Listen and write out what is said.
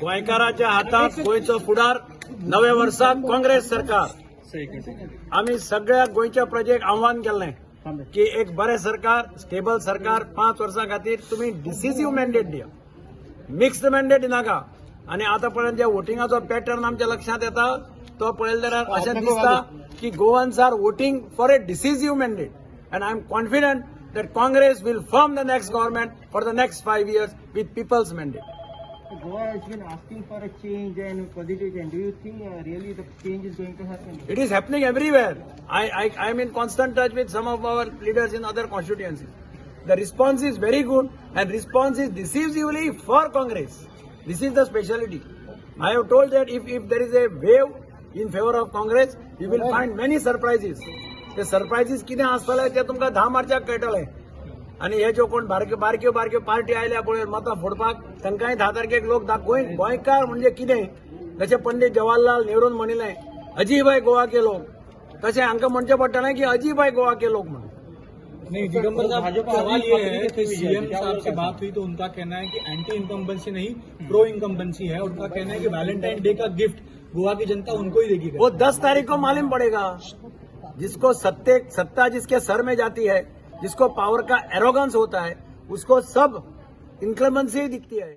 गोंयकाराच्या हातात गोंयचो फुडार. नव्या वर्साक काँग्रेस सरकार. आमी सगळ्या गोंयच्या प्रजेक आव्हान केल्लें की एक बरें सरकार, स्टेबल सरकार, 5 वर्सां खातीर तुमी डिसिसीव मॅन्डेट दिया, मिक्स्ड मॅन्डेट दिनाका. आनी आतां पर्यंत जे वोटिंगाचो पॅटर्न आमच्या लक्षात येता, तो पळयले जाल्यार अशें दिसता की Goans are voting for a decisive mandate, and I am confident that Congress will form the next government for the next 5 years with people's mandate. Goa has been asking for a change and positive change. Do you think really the change is going to happen? It is happening everywhere. I am in constant touch with some of our leaders in other constituencies. The response is very good and response is decisively for Congress. This is the speciality. I have told that if there is a wave in favor of Congress, you will find many surprises. ते सरप्रायझीस कितें आसतले ते तुमकां 10 मार्चाक कळटले. आनी हे ज्यो कोण बारक्यो बारक्यो बारक्यो पार्टी आयल्या पळय मतां फोडपाक, तांकांय 10 तारखेक लोक दाखोवन गोंयकार म्हणजे कितें, जशें पंडित जवाहरलाल नेरून म्हणिल्लें, "अजीब है गोवा के लोग", तशें हांकां म्हणचें पडटलें की "अजीब है गोवा के लोग" म्हणून. नहीं दिगंबर साहब, सवाल ये है कि सीएम साहब से बात हुई तो उनका कहना है कि एंटी इनकम्बेंसी नहीं, प्रो इनकम्बेंसी है. उनका कहना है कि वैलेंटाइन डे का गिफ्ट गोवा की जनता उनको ही देगी. वो 10 तारीख को मालूम पड़ेगा. जिसको सत्ते सत्ता जिसके सर में जाती है, जिसको पावर का एरोगेंस होता है, उसको सब इनकम्बेंसी ही दिखती है.